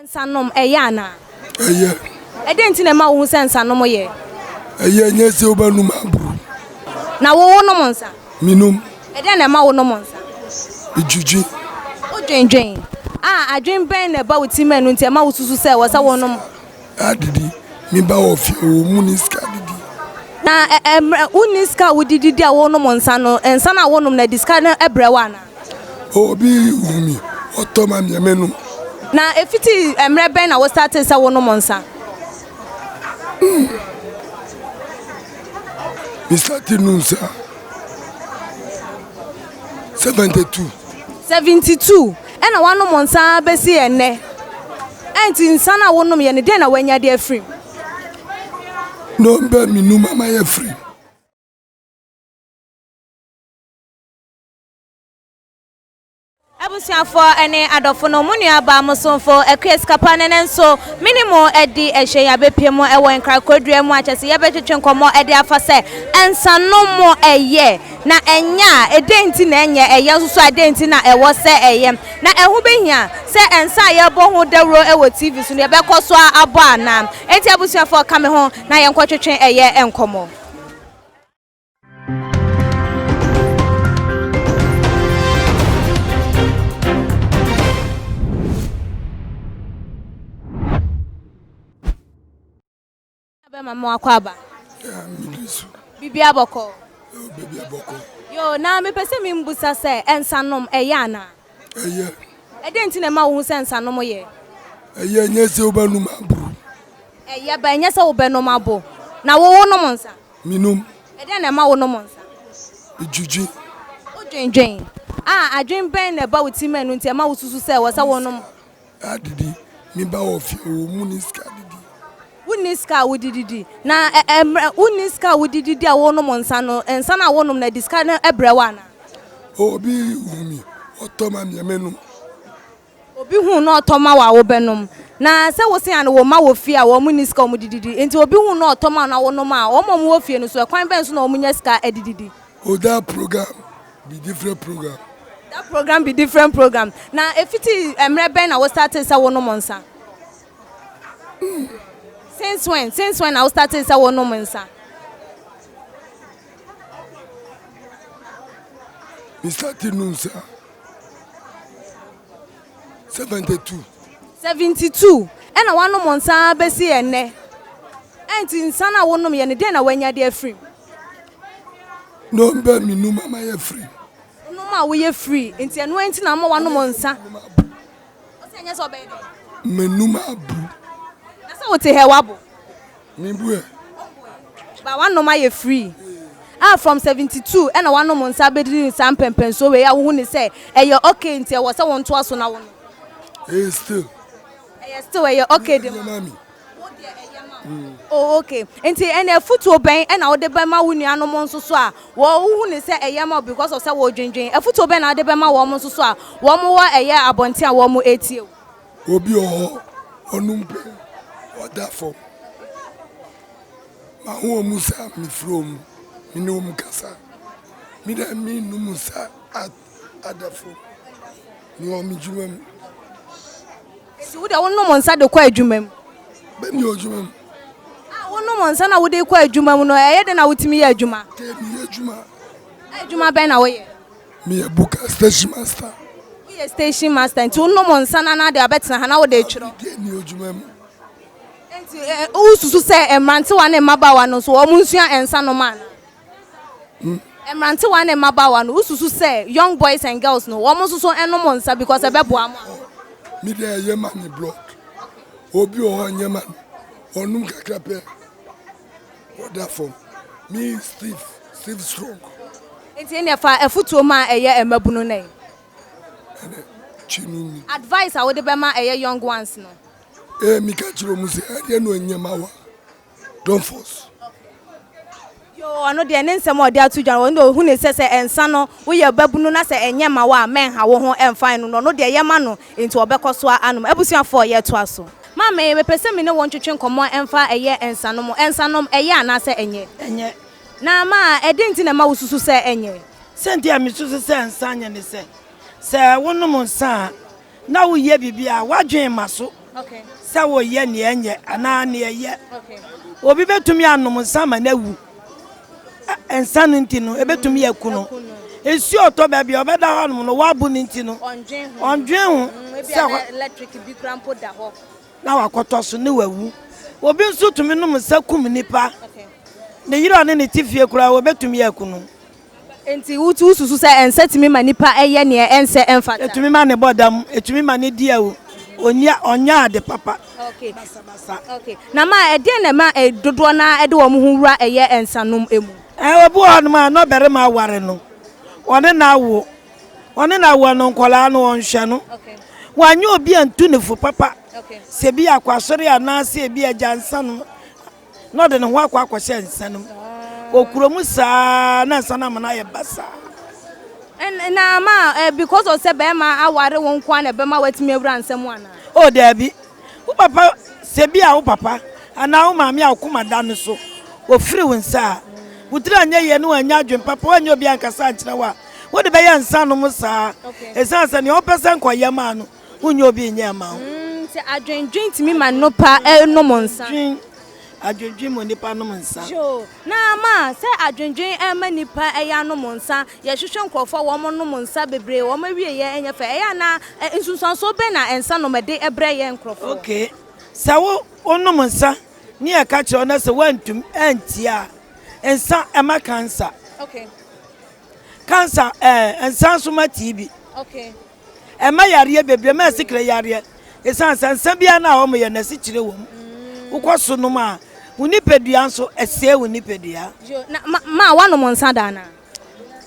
Nsanom, ɛyɛ anaa? Ɛyɛ. Ɛdɛn nti na ɛma wohu sɛ nsanom yɛ? Ɛyɛ, nyɛ sɛ wobɛnom aboro. Na wo, wonom nsa? Menom. Ɛdɛn na ɛma wonom nsa? Medwidwi. Wodwendwen? A, adwen bɛn na ɛba wo tirim a ɛno nti ɛma wosusu sɛ ɛwɔ sɛ wonom? Adidi. Me ba wɔ fie, ɔwɔ mu ni sika didi. Na ɛ, ɛ, mmerɛ wonni sika a wode didi a wonom nsa no, nsa no a wonom no, ɛde sika no brɛ wo anaa? Obi hu me, ɔtɔ ma me a, mɛnom. Na ɛfiti mmerɛ bɛn na wo startee sɛ wonom nsa? Me startee nom nsa 72. 72 ɛna woanom nsa ara bɛsi ɛnnɛ. Ɛnti nsa no a wonomyɛ no, deɛn na woanya de afiri mu? No mbɛ menum ama yɛ firi. Abusuafoɔ ne adɔfo no, mo nua baa mo somfo Akua Sikapa ne ne nso me ne mo adi ahyia yi abɛpue mu wɔ Nkran Korodua mu a kyerɛ sɛ yɛbɛtwetwe nkɔmmɔ de afa sɛ nsanom mo ɛyɛ na ɛnyɛ a ɛdɛn nti na ɛnyɛ, ɛyɛ nso so a ɛdɛn nti na ɛwɔ sɛ ɛyɛ na ɛho bɛhia sɛ nsa a yɛbɔ ho dawuro wɔ TV so no yɛbɛkɔ so ara abɔ anaa. Enti abusuafoɔ ka me ho na yɛnkɔtwetwe ɛyɛ nkɔmmɔ. Bɛma mo akɔ aba. Biribi abɔkɔ. Biribi abɔkɔ. Yo, na mepɛ sɛ membusa sɛ nsanom ɛyɛ anaa? Ɛyɛ. Ɛdɛn nti na ɛma wohu sɛ nsanom yɛ? Ɛyɛ nyɛ sɛ wobɛnom aboro. Ɛyɛ ba ɛnyɛ sɛ wobɛnom abo. Na wo wonom nsa? Menom. Ɛdɛn na ɛma wonom nsa? Medwidwi. Wodwendwen. A, adwen bɛn na ɛba wo tirim a ɛno nti ɛma wosusu sɛ ɛwɔ sɛ wonom? Adidi. Me ba wɔ fie, ɔwɔ mu ni sika didi. Wonni sika a wode didi. Na ɛ, ɛ, mmerɛ, wonni sika a wode didi a wonom nsa no, nsa no a wonom no, ɛde sika no brɛ wo anaa? Obi hu me, ɔtɔ ma me a, mɛnom. Obi hu wo na ɔtɔ ma wo a, wobɛnom. Na sɛ wo se a no wo mma wɔ fie a wɔn nni sika a wɔde didi, nti obi hu wo na ɔtɔ ma wo na wonom a, wɔn a wɔwɔ fie no so, ɛkwan bɛn so na wɔnya sika de didi? Oh, that program be different program. That program be different program. Na efiti mmerɛ bɛn na wo startee sɛ wonom nsa? Since when? Since when na wo startee sɛ wonom nsa? Me startee nom nsa 72. 72 ɛna woanom nsa ara bɛsi ɛnnɛ. Ɛnti nsa no a wonom yɛ no deɛn na woanya de afiri mu? No mbɛ me num ama yɛ free. Wonom a woyɛ free nti ɛno nti na ama woanom nsa. Ɔsɛ ɛnyɛ sɛ ɔbɛyɛ dɛn? Menum abu. Na sɛ wote hɛ wabo? Mebu ɛ. Ba wanom ayɛ free. A from 72 ɛna wanom nsa abɛduru saa mpɛmpɛnsoɔ wei a wohu ne sɛ ɛyɛ okay nti ɛwɔ sɛ wontoa so na wonom. Ɛyɛ still. Ɛyɛ still ɛyɛ okay de ma. Wo deɛ ɛyɛ ma wo. Oh okay. Nti ɛnna afutuo bɛn ɛna wode bɛma wo nuanom nso so a wɔ wohu ne sɛ ɛyɛ ma wo because of sɛ wɔredwendwen. Afutuo bɛn na wode bɛma wɔn nso so a wɔn wɔ ɛyɛ abɔnten a wɔn retie wo? Obi wɔ hɔ ɔnom pɛ ɔda fam. Mahu wɔn saa mefrɛ wɔn me ne wɔn kasa. Me deɛ mennom nsa ada fam. Mewɔ me dwuma mu. Enti wo deɛ wonom nsa de kɔ adwuma mu? Bɛ mi adwuma mu. A wonom nsa na wode kɔ adwuma mu no, ɛyɛ dɛn na wotumi yɛ adwuma? Kɛ meyɛ adwuma. Adwuma bɛn na woyɛ? Meyɛ buka station master. Woyɛ station master nti wonom nsa na na de abɛtena ha na wode retwerɛ? Deɛ mi adwuma mu. Enti wosusu sɛ mmerantewa ne mmabaawa no nso wɔn nsua nsa nom anaa? Mmerantewa ne mmabaawa no, wosusu sɛ young boys and girls no, wɔn nso so nnom nsa because ɛbɛboa mo a? Me deɛ ɛyɛ ma me blood. Obi wɔ hɔ ɛnyɛ ma no. Ɔnom kakra pɛ, ɔda fam. Me Steve, Steve strong. Nti ɛnneɛ fa afutuo ma ɛyɛ mmabunu no ɛ. Ɛnɛ, kyi no ni. Advice a wode bɛma ɛyɛ young ones no? Ee, meka kyerɛ wɔn sɛ adeɛ no ɛnyɛ ma wa. Don't force. Yoo ɔno deɛ ne nsɛm a ɔde ato dwa no ɔno deɛ ɔhu ne sɛ sɛ nsa no woyɛ babunu na sɛ ɛnyɛ ma wo a mɛnha wo ho ɛmfa ɛno no ɔno deɛ ɛyɛ ma no nti ɔbɛkɔ so anom. Abusuafoɔ yɛtoa so. Maame mepɛ sɛ me ne wo ntwetwe nkɔmmɔ ɛmfa ɛyɛ nsanom nsanom ɛyɛ anaasɛ ɛnyɛ? Ɛnyɛ. Na ma ɛdeɛn nti na ɛma wo susu sɛ ɛnyɛ? Sɛ nti a me susu sɛ nsa nyɛ ne sɛ, sɛ wonom nsa a na woyɛ biribi a w'adwene mma so. sɛ woyɛ nea ɛnyɛ anaa nea ɛyɛ. Obi bɛtumi anom nsa ma no awu. Nsa no nti no, ɛbɛtumi aku no. Nsuo ɔtɔ baabi a ɔbɛda hɔ nom no, wabo no nti no, ɔndwen ho sɛ hɔ na wakɔtɔ so ne wawu. Obi nso tumi nom nsa kum nipa. Ne yere a ɔne ne te fie koraa, wɔbɛtumi aku no. Enti wususu sɛ nsa tumi ma nipa yɛ nea ɛnsɛ ɛmfata? Etumi ma no bɔ dam, etumi ma no di awu, onni ɔnyɛ ade papa, basabasa. Okay. Na ma ɛdeɛn na ɛma dodoɔ no ara de wɔn ho wura ɛyɛ nsanom mu? Ɛɛ, obi wɔ hɔnom a na ɔbarima aware no, ɔne no awo, ɔne no awo no nkwadaa no ɔnhwɛ no. Wanyɛ obi antu ne fo papa, sɛ ebi akɔ asɔre anaasɛ ebi agya nsa nom. na ɔde ne ho akɔ akɔhyɛ nsa no mu. Ɔkura mu saa na nsa no ama no ayɛ basaa. Na ama eh, because of sɛ bɛrima aware wo nko ara na ɛbɛma woatumi awura nsa mu anaa? Oh, daabi. Wo papa, sɛ bi a wo papa anaa wo maame a wo koma da no so, wɔfiri wo nsa a, wo tiri anyɛ yie na wannya adwene papa, wannyɛ obi ankasa ankyerɛ wo a, wode bɛyɛ nsa nom saa. Ɛsiane sɛ nea wopɛ sɛ nkɔyɛ maa no, Wonyɛ obi nyɛ mma wo. Nti adwendwen tumi ma nnopa nom nsa. Adwendwen, adwendwen ma onipa nom nsa. Yoo, na ama sɛ adwendwen ma nipa yɛ anom nsa, yɛhwehwɛ nkurɔfoɔ a wɔn nom nsa bebree, wɔn awieɛ nyɛ fɛ, ɛyɛ a na nsunsuansoɔ bɛn na nsa nom de brɛ yɛn nkurɔfoɔ? Okay, sɛ wo wonom nsa ne yɛka kyerɛ wo na sɛ woantum antie a, nsa ɛma cancer. Okay. Cancer ɛɛ nsa nso ma TB. Okay. Ɛma yareɛ bebree, ɛma asikire yareɛ. Ɛsiane sɛ nsa biara no a wɔyɛ no asikyire wɔ mu. Wokɔ so nom a, wo nipadua nso, ɛsɛe wo nipadua. Yo, na ma, ma woanom nsa da anaa?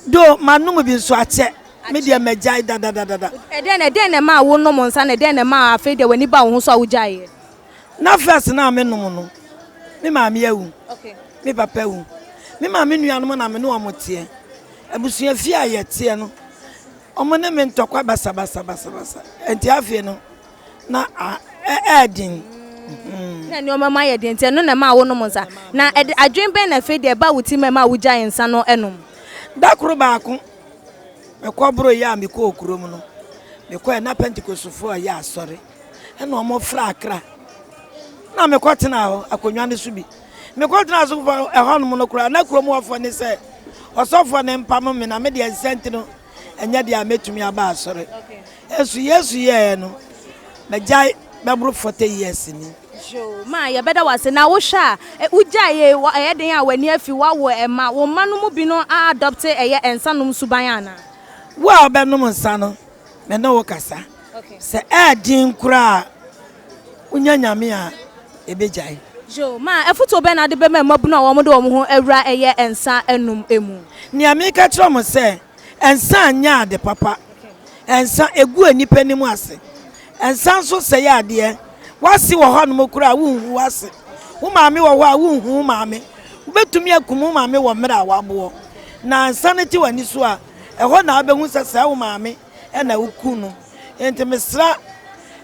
Do, manom bi nso akyɛ. Me deɛ magyae dadadadada. Ɛdɛn na, ɛdɛn na ɛmaa wonom nsa na ɛdɛn na ɛmaa afei deɛ w'ani baa wo ho so a wogyaeɛ? Na first no a menom no, me maame awu, me papa awu. Me maame nuanom na me ne wɔn teɛ. Abusua fie a yɛteɛ no, Wɔn ne me ntɔkwa basabasabasabasa. Enti afei no, na ɛyɛ den. Na nneɛma mu ayɛ den nti, ɛno na ɛmaa wonom nsa. Na ɛde adwene bɛn na afei deɛ ɛbaa wo tirim a ɛmaa wogyaee nsa no nom? Da koro baako, mekɔboroeɛ a mekɔɔ kurom no, mekɔɛ na Pentekostefoɔ reyɛ asɔre. Ɛna wɔfrɛ Accra. Na mekɔtenaa hɔ, akonnwa no so bi. Mekɔtenaa so ɛhɔnom no koraa, na kurom hɔfoɔ ne sɛ ɔsɔfoɔ no mpamo me, na me deɛ nsa nti no, ɛnyɛ deɛ a mɛtumi aba asɔre. Nso Yesu yɛɛ no, magyae bɛboro 40 years ni. Yoo, ma yɛbɛda wo ase. Na wohwɛ a, wogyae yei, ɛyɛ den a w'ani afi, woawo mma, wo mma no mu binom a-adopte ɛyɛ nsa nom suban anaa? Wo a wobɛnom nsa no, me ne wo kasa. Sɛ ɛyɛ den koraa a, wonya Nyame a, ɛbɛgyae. Yoo, ma afotuo bɛn na wode bɛma mmabunu a wɔde wɔn ho awura ɛyɛ nsa nom mu? Nea meka kyerɛ wɔn sɛ, nsa nyɛ ade papa. Nsa, ɛgu nnipa anim ase. Nsa nso sɛe adeɛ. W'ase wɔ hɔnom koraa a, wonhu w'ase. Wo maame wɔ hɔ a, wonhu wo maame. Wobɛtumi akum wo maame wɔ mmerɛ a waboɔ. Na nsa no te w'ani so a, ɛhɔ na wobɛhu sɛ sɛɛ wo maame na woku no. Enti mesrɛ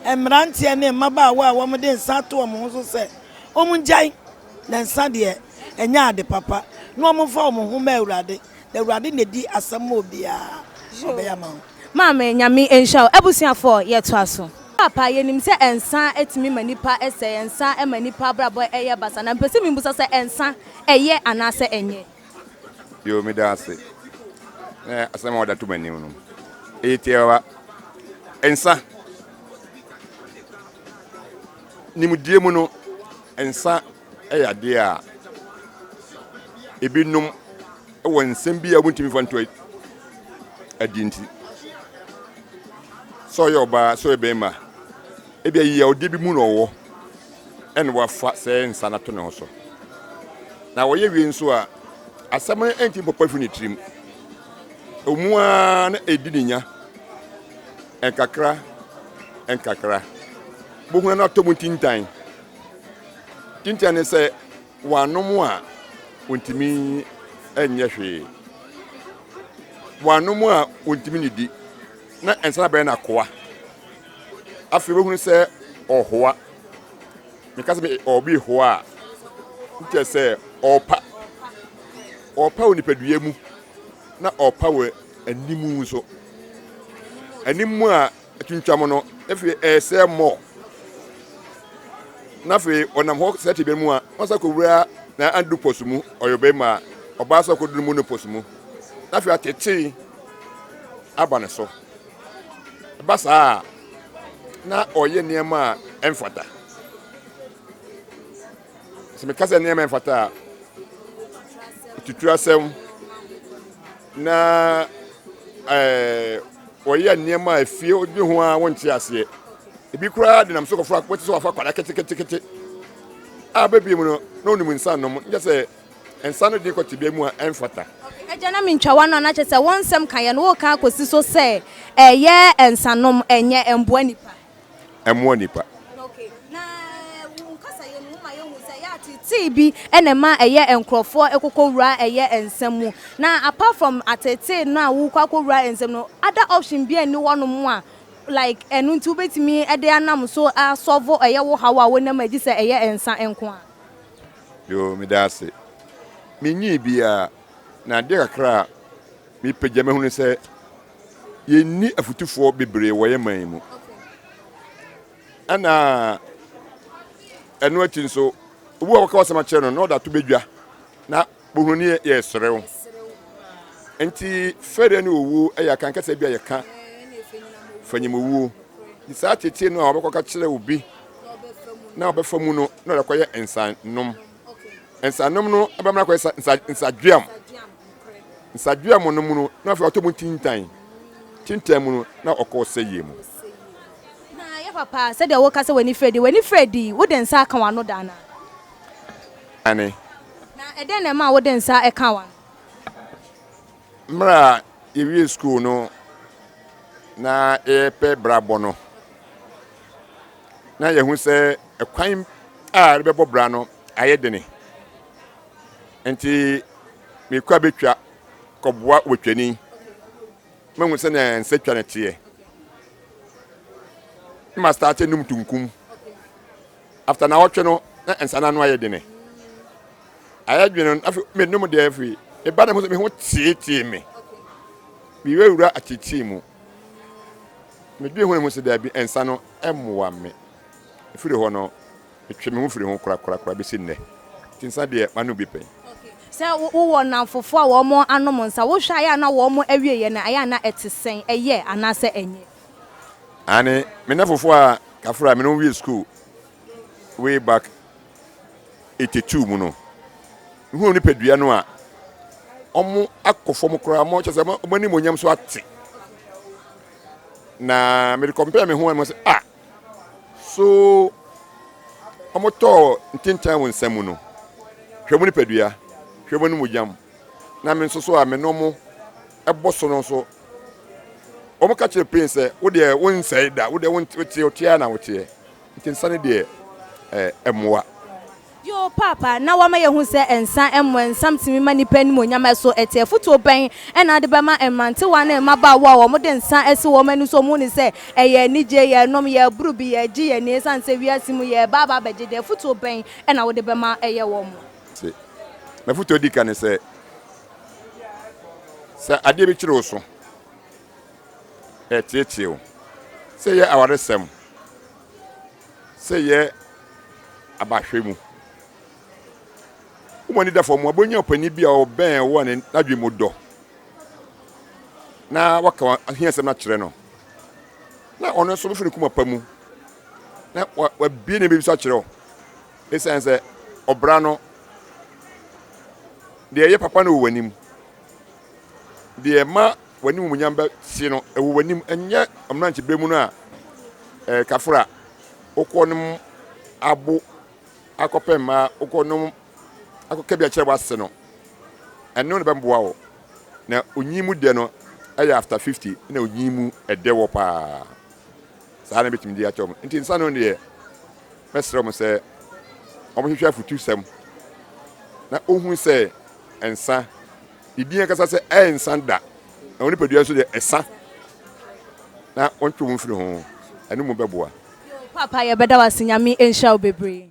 mmeranteɛ ne mmabaawa a wɔde nsa ato wɔn ho so sɛ wɔngyae, na nsa deɛ, ɛnyɛ ade papa, na wɔmfa wɔn ho mma Awurade, na Awurade na ɛdi asɛm ma obiara, ɔbɛyɛ ama wo. Maame Nyame nhyira wo. Abusuafoɔ yɛtoa so. Paapa yɛnim sɛ nsa tumi ma nipa sɛe, nsa ma nipa abrabɔ yɛ basa, na mepɛ sɛ mebusa sɛ nsa ɛyɛ anaasɛ ɛnyɛ? Yoo, meda ase. Na asɛm a wɔde ato m'anim no, ɛyɛ tiawa. Nsa. Nimdeɛ mu no, nsa yɛ adeɛ a ebinom wɔ nsɛm bi a wɔntumi fa nto adi nti. Sɛ ɔyɛ ɔbaa, sɛ ɔyɛ bɛrima, ebi a yiyawdeɛ bi mu na ɔwɔ. ɛna wafa sɛɛ nsa no ato ne ho so. Na wɔyɛ wie nso a, asɛm no ntumi mpɔpɔ mfiri ne tirim. Emu ara na ɛdi ne nya nkakra nkakra. Bohuna no atɔ mu ntintan. Tintan ne sɛ wanom a ontumi nyɛ hwee. Wanom a ontumi nidi na nsa no abɛyɛ no akoa. Afei wobɛhunu sɛ ɔhoa. Meka sɛ obi rehoa a, wokyerɛ sɛ ɔrepa. Ɔrepa wɔ nipadua mu na ɔrepa wɔ anim nso. Anim a atwintwam no, afei ɛresɛe mmɔ. Na afei ɔnam hɔ saa tebea no mu a, ɔsan kɔwura na andropause mu, ɔyɛ ɔbarima a, ɔbaa nso akɔduru menopause mu. Na afei atetee aba ne so. Ɛba saa a, na ɔyɛ nneɛma a ɛmfata. Sɛ meka sɛ nneɛma ɛmfata a, tutu asɛm na ɛɛ wɔyɛ nneɛma a efie odwi ho a wɔnte aseɛ. Ebi koraa denam so kɔfra wɔte sɛ wafa akwadaa ketekete a bɛbie mu no na onim nsa nom nkyɛ sɛ nsa no de kɔ tebea mu a ɛmfata. Agya na mentwa w'ano a na kyerɛ sɛ wo nsɛm ka yɛ no woreka akɔsi so sɛ ɛyɛ nsanom ɛnyɛ ɛmboa nipa. Ɛmmoa nipa. Okay na wo nkasayɛ no woma yɛhu sɛ ɛyɛ atetee bi na ɛma ɛyɛ nkorɔfoɔ ɛkɔkɔ wura ɛyɛ nsa mu na apart from atetee no a wokɔ akɔ wura nsa mu no other option biara nni hɔ nom a like ɛno nti wobɛtumi de anam so asɔvo ɛyɛ wo haw a wonam a gyesɛ ɛyɛ nsa nko a. Yoo meda ase. Menyii biara na adeɛ kakra a mepagya mahunu sɛ yɛnni afutufoɔ bebree wɔ yɛn man yi mu. Ɛna ɛno akyi nso obi wɔ wɔka wasɛm akyerɛ no na ɔde ato badwa na bohunu ne yɛ serew. Nti fɛreɛ ne owuo yɛ akankasa bi a yɛka fanyim owuo. Nti saa tete no a wɔbɛkɔka kyerɛ obi na ɔbɛfa mu no na ɔde akɔyɛ nsanom. Nsanom no bɛma akɔyɛ nsa nsadweam. Nsadweam no mu no na afei ɔtɔ mu ntintan. Tintan mu no na ɔkɔ sɛyie mu. Na yɛ papa sɛdeɛ woka sɛ w'ani fira di, w'ani fira di, wode nsa aka w'ano da anaa? Aane. Na ɛdɛn na ɛmaa wode nsa kaa w'ano? Mmerɛ a yɛwiee sukuu no na yɛrepɛ bra bɔ no, na yɛhu sɛ ɛkwan a yɛde bɛbɔ bra no ayɛ dene. Nti mekɔ abɛtwa kɔboa wɔtwani. Mahu sɛnea nsa twa no teɛ. Na ma starte num tunkum. After naawɔtwe no na nsa no ano ayɛ dene. Ayɛ dwene no afei menom deɛ afei meba na me ho teetee me. Mewurawura ateetee mu. Medwene ho na mehu sɛ daabi nsa no mmoa me. Ɛfiri hɔ no metwe me ho firi ho korakorakora bɛsi nnɛ. Nti nsa deɛ manom bi pɛn. Sɛ wowɔ nnamfofoɔ a wɔn anom nsa, wohwɛ a ɛyɛ a na wɔn awieɛ no ɛyɛ a na ɛte sɛn? Ɛyɛ anaasɛ ɛnyɛ? Aane, me nnamfofoɔ a kafra a me ne wɔn wie sukuu way back 82 mu no, mehuu wɔn nipadua no a, wɔn akɔ fam koraa, wɔn kyerɛ sɛ wɔn animuonyam so ate. Na mede compare me ho a, sɛ ah, so wɔtɔɔ ntintan wɔ nsa mu no, hwɛ wɔn nipadua, hwɛ wɔn animuonyam, na me nso so a me ne wɔn bɔ so no nso, wɔka kyerɛ Payne sɛ, wo deɛ wonsɛe da, wo deɛ woteɛ woteɛ ara na woteɛ. Nti nsa no deɛ ɛmmoa. Yoo paapa na wama yɛahu sɛ nsa mmoa, nsa tumi ma nipa animuonyam ɛso ɛte. Afutuo bɛn na wode bɛma mmerantewa ne mmabaawa a wɔde nsa asi wɔn ani so wɔhu no sɛ ɛyɛ anigye, yɛrenom, yɛreboro bi, yɛregye yɛn ani ɛsiane sɛ wiase mu yɛreba aba abɛgye deɛ, afutuo bɛn na wode bɛma ɛyɛ wɔn? Se, M'afutuo a ɛdi kan ne sɛ, sɛ adeɛ bi kyere wo so, ɛreteetee wo, sɛ ɛyɛ awaresɛm, sɛ ɛyɛ abahwɛ mu, wo ani da fam a, wobɛnya ɔpanin bi a ɔbɛn wo a n'adwene mu dɔ, na waka w'ahiasɛm no akyerɛ no, na ɔno nso bɛfi ne koma pa mu na wabie ne biribi so akyerɛ wo. Esiane sɛ ɔbra no, deɛ ɛyɛ papa no wɔ w'anim, deɛ ɛma w'animuonyam bɛte no ɛwɔ w'anim, ɛnyɛ mmeranteberɛ mu no a ɛɛ kafra wokɔ nom abo akɔpɛ mmaa, wokɔ nom akɔka bi akyerɛ w'ase no, ɛno na ɛbɛboa wo. Na onyin mu deɛ no ɛyɛ after 50 na onyin mu ɛdɛ wɔ paa. Saa na ebetumi de akyɛ wɔn. Nti nsa no deɛ, mɛsrɛ wɔn sɛ wɔnhwehwɛ afutusɛm na wohu sɛ nsa, ne din ankasa sɛ ɛnsa da, na wɔn nipadua nso deɛ ɛsa, na wɔntwe wɔn mfiri ho. Ɛno mu bɛboa. Yoo paapa yɛbɛda wo ase Nyame nhyira wo bebree.